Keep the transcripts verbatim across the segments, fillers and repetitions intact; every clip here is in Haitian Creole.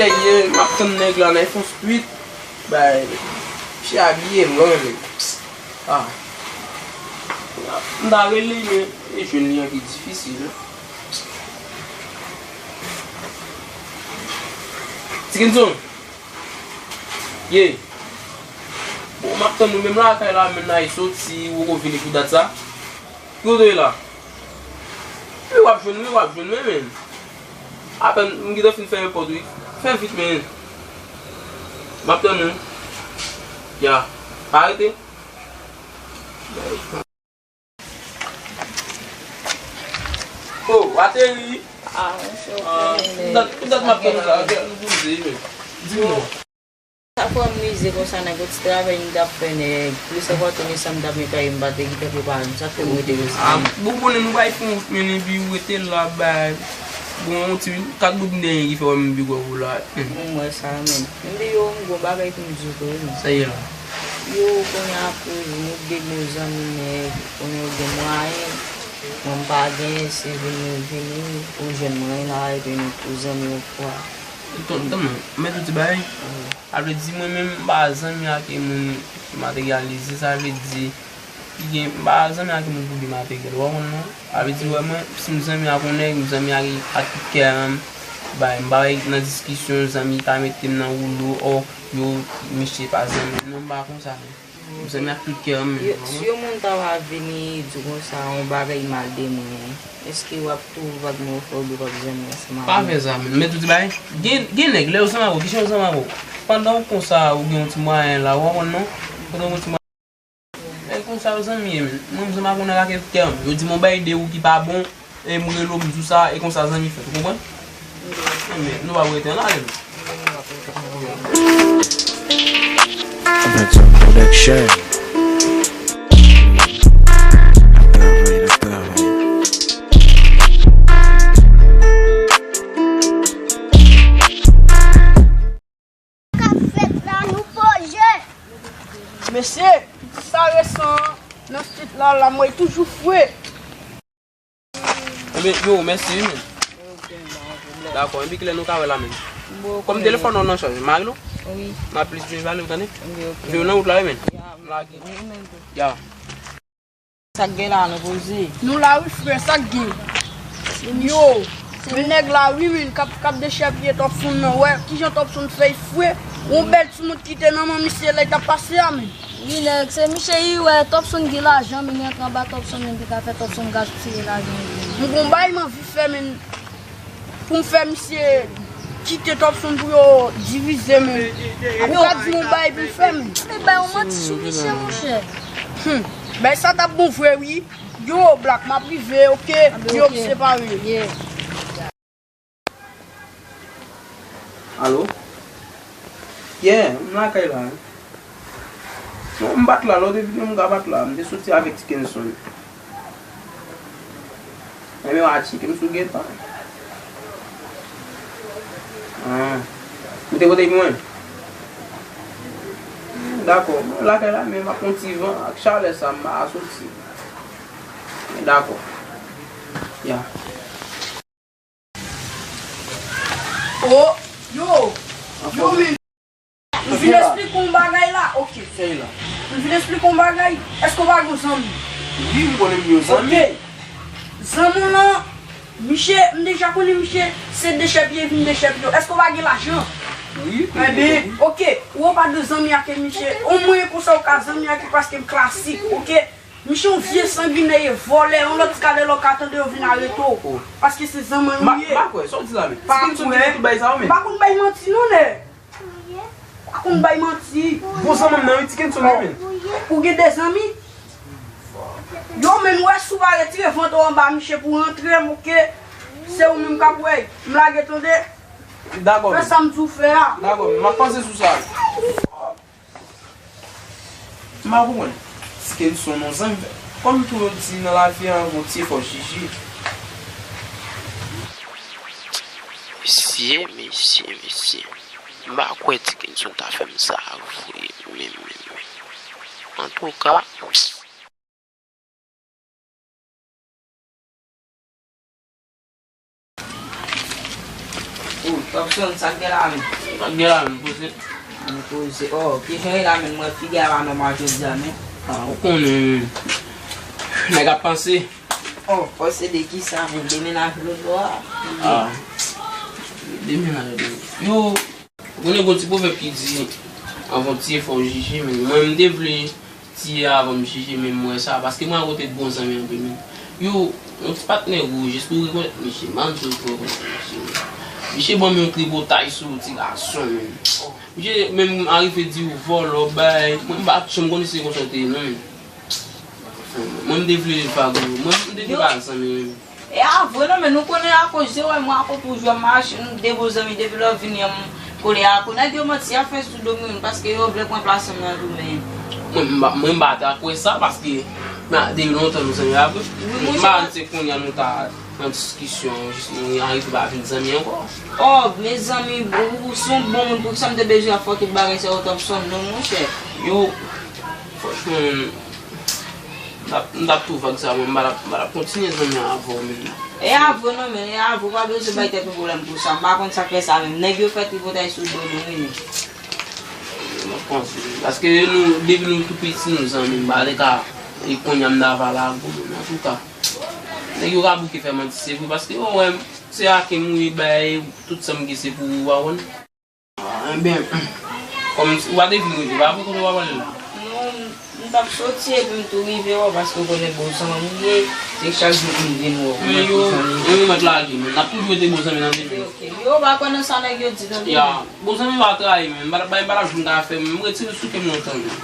Ye, m ap tann nèg la nan fon street. Bay, misye abiye m, non, men. Ah. M ta rele, men e jwenn li an ki difisil. Ti Kenson. Ye. Bon, m ap tann ou menm lakay la, menm nan e soti, ou poko vini pou dat sa. Ki kote w ye la? Wi, w ap jwenn mwen, w ap jwenn mwen, men. Apèn m gentan fin fèmen pòt, wi. Fè vit, men. M ap tann ou. Ya. Pa rete. Oh, w ateri. Ah, mwen se. Ah, pou dat, pou dat m ap tann ou la, ok, nou bouze, men. Di m non. Sa fè m mize konsa, nèg, yon ti travay m t ap fè, nèg, plis enpòtan ke sa m t ap netwaye, m pa te gentan prepare m, sa k fè m rete konsa. Ah, bon, konnen nou bay fon wout, men epi ou rete la, bay. Bon, yon ti kat goud m te gen ki fè wè m vin pi gwo pou la. Hmm. M wè sa, men. M di yo, m gon bagay pou m di yo, men. Sa ye la. Yo, kounye a, pou nou de gwo zanmi, nèg, konnen yo gen mwayen. Mwen, m pa gen, se vini, vini, ou jwenn mwen la, epi nou tou zanmi yon fwa. Ton, ton, non. Mèt ou ti bay? Wi. Sa vle di mwen menm m pa zanmi ak moun ki materyalize, sa vle di ki gen, m pa zanmi ak moun pou byen materyèl, ou konprann non? Sa vle di wè mwen, si m zanmi ak yon nèg, m zanmi ak, ak tout kè an, bay, m pa nan diskisyon, zanmi ka mete m nan woulo, o, yo, misye pa zanmi m, non, m pa konsa non. M zanmi ak tout kè an menm. Yo, si yon moun ta va vini di konsa yon bagay mal de mwen, èske w ap tou, w ap gen yon fè oubyen w ap zanmi ansanm avè m? Pa fè sa menm. Mèt ou ti bay? Gen, gen nèg, lè yo zanmi avè w, kijan yo zanmi avè w? Pandan w konsa, ou gen yon ti mwayen la, ou konprann non? Pandan w gen yon ti mwayen. E konsa yo zanmi ye menm. Mwen, m zanmi ak yon nèg ak tout kè an. Yo di m yon bagay de ou ki pa bon, e m rele w, m di w sa, e konsa zanmi fèt, ou konprann? Ebyen, nou pa pou rete an ale menm. Benson Production. N ap travay, n ap travay. K ap fèt la, nou poze. Mesye, sa resan nan street la, la, mwen toujou fre. Ebyen, yo, mèsi, wi, men. Dakò, epi kilè nou ka wè la menm? Bon, kòm telefòn ou nan chaj, m a rele w? Wi. N a plis byen pale, ou tande? Wi, ok. Vin nan wout la, wi, men. Ya, m lage. Wi, men tou. Ya. Sa k gen la, nou poze? Nou la, wi, frè, sa k gen? Yo, men nèg la, wi, men, k ap, k ap dechèpiye Topson nan, wè, kijan Topson fè y fre, yon bèl timoun kite nan men misye lè l t ap pase a, men. Wi, nèg, se misye, wi, wè, Topson gen lajan, men li antre anba Topson, men li ka fè Topson gaspiye lajan li. M gon bagay m anvi fè, men, pou m fè misye kite Topson pou yo divize, men. Ou ka di m yon bagay pou m fè, men. Anben, bay yon manti sou misye, monchè. Hmm. Bay sa t ap bon vre, wi. Yo, Black, m ap rive, oke? Anben, yo, oke. Separe. Yeah. Alo? Yeah, m lakay la, wi. Non, m pa t la, lòt epi m ka pa t la. M te soti avèk Ti Kenson. Ebyen, w a tcheke m sou getan. Ah. Ou te pote pou mwen? Dakò. Mwen lakay la, men m ap pran ti van ak chalè sa, m pa soti. Dakò. Ya. Oh, yo, yo, men. M vin esplike w yon bagay la. Ok. Sèye la. M vin esplike w yon bagay. Èske w pa gen zanmi? Wi, m konnen m gen zanmi. Ok. Zanmi w lan, misye, m deja konnen misye, se dechèpiye vin dechèpiye w. Èske w pa gen lajan? Wi, m gen. Enben, ok. Ou pa de zanmi ak misye. Omwen konsa w ka zanmi ak li paske m klasik, ok? Misye yon vye sanginè, e vòlè, yon lòt ti kadè lè w ka tande yo vin arete w. Oh. Paske se zanmi w ye. M pa kwè, sa w di la menm. Pa kwè. Ti Kenson ki di tout bagay sa yo menm. M pa konn bay manti non, nèg. Pa konn bay manti. Bon zanmi m nan, wi, Ti Kenson wi menm. Ou gen de zanmi? Yo, men wè si w pa retire vant ou anba misye pou rantre m, ok? Se ou menm k ap wè. M lage tande. Dakò. Fè sa m di w fè a. Dakò, m ap panse sou sa. M pa konprann. Ti Kenson non zanmi. Kòm tou yo di nan lavi a, yon ti efò jiji. Mesye, mesye, mesye. M pa kwè Ti Kenson ta fè m sa vre, menm, menm, menm. Antouka, Oh, Topson, sa k gen la menm? Sa k gen la menm, poze. Mwen poze. Oh, ki jan e la menm, mwen figi a pa nòmal jodi a, men. Ah, ou konnen, nèg ap panse. Oh, panse de ki sa, menm? Demennaj lòt bò a? Ah, demennaj lòt bò. Yo, ou konnen gon ti pwovèb ki di, anvan w tiye, fò w jije, men mwen, m te vle tiye avan m jije, men m wè sa, paske mwen akote bon zanmi anpil, men. Yo, yon ti patnè wouj, èske w rekonèt misye? M pa menm si w rekonèt misye, men. Misye ban m yon tripotay sou ti gason, men. Misye menm arive di w vòlò, bay. Mwen, m pa janm konnen se konsa w te ye, non, men. Mwen, m te vle vag ou. Mwen, m te vle pa zanmi, men. E a vre non, men nou konnen akoz se wè mwen ak ou toujou ap mache, nou de bon zanmi depi lè w vini an, m kole ak ou. Nèg yo manti, y ap fè sou do m wi, paske yo vle pran plas mwen nan tou, men. Mwen, m pa, mwen, m pa ta kwè sa, paske, men, depi lontan nou zanmi, a vre. Wi, m pa monchè. Se kounye a nou ta nan diskisyon, jis nou arive pa vin zanmi ankò. Oh, mezanmi, ou, ou se yon bon moun, poukisa m te bezwen ap fè tout bagay sa yo, Topson, non, monchè? Yo, franchman, m t ap, m t ap tou vag sa, mwen, m pa t ap, m pa t ap kontinye zanmi avè w menm. E avè w non, men, e avè w, pa bezwen bay tèt ou pwoblèm pou sa. M pa konn sa k fè sa menm. Nèg yo fè tripotay sou do nou, wi, men. M ap panse. Paske nou, depi nou tou piti, nou zanmi, m pa te ka, e kounye a m ta va lago, men antouka. Nèg yo ka bouke fè manti, se vre, paske yo wè m, se ake m wi, bay, tout sa m gen se pou ou, pa konn. Ah, enben, kòm ou pa te vin rive, pa vre kote w ap ale la? Non, m t ap soti epi m tou rive wè w, paske w konnen bon zanmi m ye, se chak jou pou m vin wè w. Men yo, yo mèt lage, men n ap toujou rete bon zanmi nan demen. Ok, ok. Yo pa kwè nan sa nèg yo di, tande. Ya, bon zanmi pa trayi, men m pa t ap bay, m pa t ap jwenn ka fè, men m retire sou kè m lontan, men.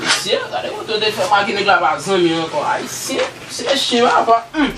Mesye, gade kote yo te fè make nèg la pa zanmi ankò. Ayisyen, se chen papa. Hum.